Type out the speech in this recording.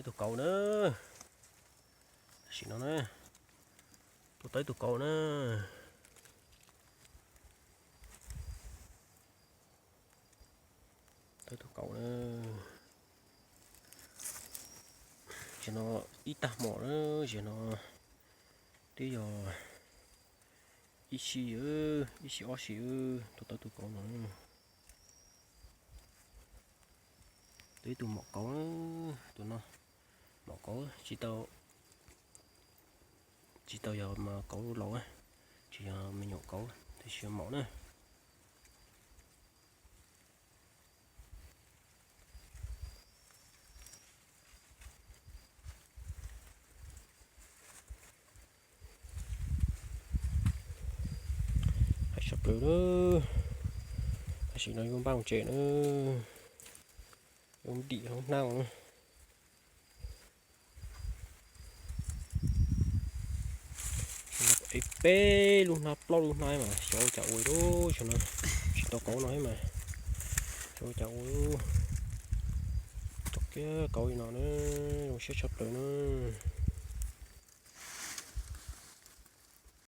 Ib tug kauv na, tam sim no na, tuaj tau ib tug kauv na, tau ib tug kauv na. Zaum no ib tag hmo na, zaum no twb yog ib si, ib si ob si, tuaj tau ib tug kauv no. Tau ib tug maum kauv, tus no maum kauv, tsis tau, tsis tau yog kauv laus, tsis yog me nyuam kauv, tab sis yog maum na. Haib sab plaws na, tam sim no yuav npaj mus tsev na, yuav dim hoob hnab na. Ev peb lub hnab plaub lub hnab mas xyov ua cas ua li, tam sim no tsis tau kauv no thiab mas, xyov ua cas ua li. Tau kiag kauv li no na, zoo siab tshaj plaws na.